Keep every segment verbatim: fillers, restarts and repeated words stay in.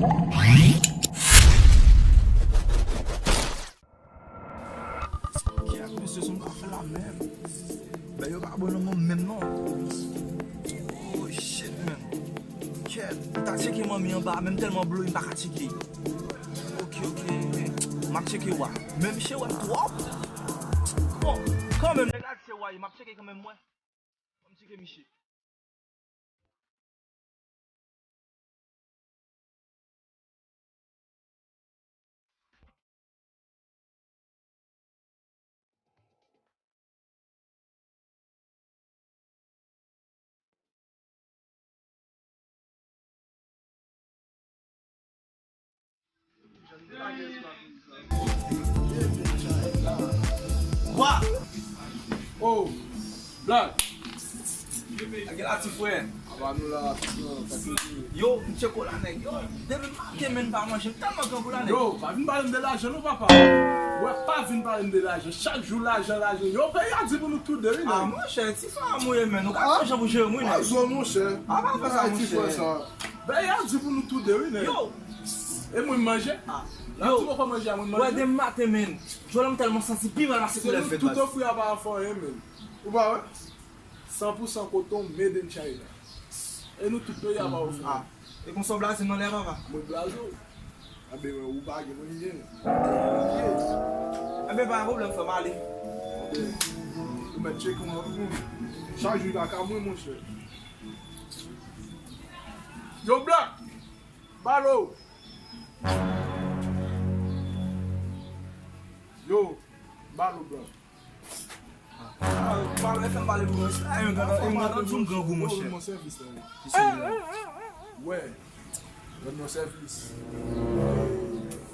Kèt, mesye, sa m ka fè la menm? Ben, yo pa bon nan mwen menm, non. Oh, shit, man. Kèt, m ta tcheke manmi anba, men m tèlman blow, m pa ka tcheke. Ok, ok, ok. M ap tcheke wa. Men misye wè m twòp. Bon, kanmenm, nèg la di se wa, m ap tcheke kanmenm, mwen. Ban m tcheke misye. Wa! Oh, Black. Lage la, ti frè. Aba nou la, sa ki di? Yo, m tcheke w la, nèg. Yo, depi maten, men, m pa manje, m tèlman grangou la, nèg. Yo, pa vin pale m de lajan, non, papa. Wè, pa vin pale m de lajan. Chak jou, lajan, lajan. Yo, peyi a di pou nou toude, wi, nèg. Ah, monchè, ti fanm ou ye, men. Ou ka fè jan pou jere m, wi, nèg. Pwazo, monchè. Ah, pa fè sa, monchè. Peyi a di pou nou toude, wi, nèg. Yo. E mwen manje? Ah. Yo. Wè, depi maten, men. Jodi a m tèlman santi pi mal pase koulè fèt, baz. Se nou tout ofri a pa fè anyen, men. Ou pa wè? San pou san koton made in China. E nou tout peyi a pa ofri. Ah. E konsa w blaze m nan lè a, papa? Mwen blaze w? Anben, ou pa gen, mwen gen. Anben, pa gen pwoblèm, frè m, ale. Ou mèt tcheke mwen, wi. Chak jou li pa ka mwen, monchè. Yo, Black! Balo! Yo, balo, Black. Ah, pale, fè m pale pou mwen. Sa yon grann, yon grann, yon grangou, monchè. Rann mwen sèvis la, wi. Ki se yo? Wè. Rann mwen sèvis.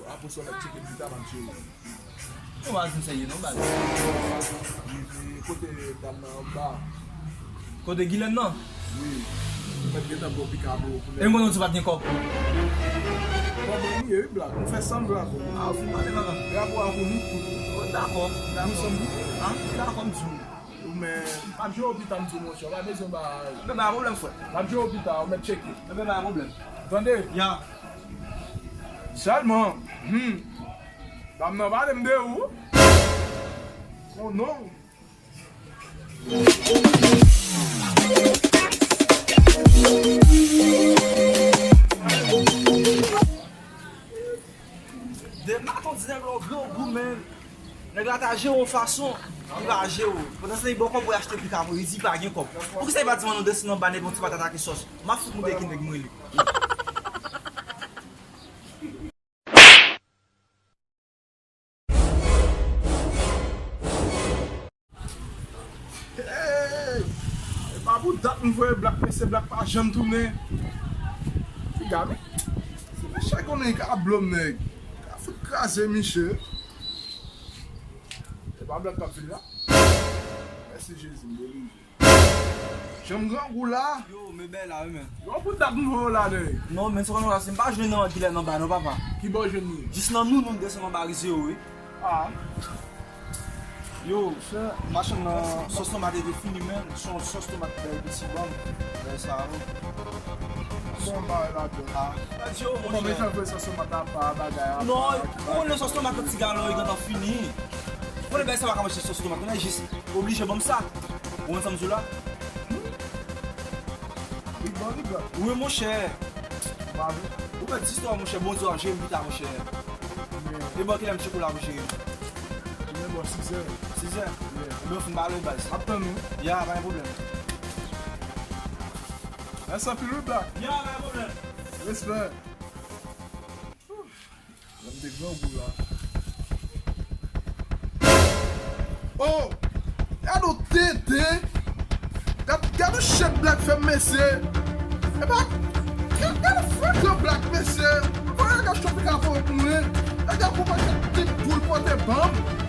Apre sa, w ap tcheke pita, m ap tcheke. Ou pa di m sa ye, non, baz. Kote dam nan anba? Kote Gilèn nan? Wi. Ou mèt gentan bwè pika pou, pou lè. E m konnen w di w pa t gen kòb. Kòb mwen ye, wi, Black. M fè sanm vre avè w. Ah, ou fin pale, papa. Rapò a pou nou tout. Oh, dakò, dakò. Nou sanm tou. Ah, dakò, m di w. Ou men, m ap jwe w pita, m di w, monchè, w pa bezwen ba. Enben, pa pwoblèm, frè. M ap jwe w pita, ou mèt tcheke. Enben, pa pwoblèm. Tande? Ya. Sèlman, hmm, dam nan pale m de ou. Oh non. Depi maten w di nèg la w grangou, men nèg la ta jere w yon fason, li pa jere w. Pandan se tan, li ba w kòb pou w achte pika pou li, li di li pa gen kòb. Poukisa li pa di, "Mwen, nou desann anba, nèg, yon ti patat ak yon sòs"? M ap fout montre ki nèg mwen li. Hey! E pa pou dat m voye Black, mesye, Black pa janm tounen. Piga, men. Se mesye konnen ka blòm nèg. Ka fout kraze misye. E pa Black k ap vin la. Mèsi Jezi, m delivre. Janm grangou la. Yo, men bèl la, wi, men. Yo, pou dat m voye w la, nèg. Non, men se konn la, si m pa jwenn nan kilè nan ba, non, papa. Ki bò w jwenn li? Jis nan nou, nou desann anba rize yo, wi. Ah. Yo, machann nan, sòs tomat te fini, men. Se yon sòs tomat bèl piti ban m. Bèl sa, wi. Bon bagay ladan. Ah. Yo, monchè. Kòman jan vre sòs tomat la pa bagay a? Non, ou konnen sòs tomat nan ti galon, li gentan fini. Ou konnen bagay sa pa ka mache sòs tomat, konnen jis oblije ban m sa. Ou konn sa m di w la? Li bon, li bon. Wi, monchè. Ou pa vle? Ou mèt di istwa, monchè. Bondye ap jere m pita, monchè. Men. E bò kilè m tcheke w la pou jere m? Men bò sizè. Sizè? Yeah. Ebyen, fin pale, baz. M ap tann ou. Ya, pa gen pwoblèm. Mèsi anpil, wi, Black. Ya, pa gen pwoblèm. Respè. Lè m te grangou la. Oh! Gade yon tenten! Gad, gade yon chèn Black fè m, mesye! Epa, gade, gade yon frekan Black, mesye! Fò nèg la chòt pika pou mwen! Nèg la pran yon pakèt pitboul pote ban m!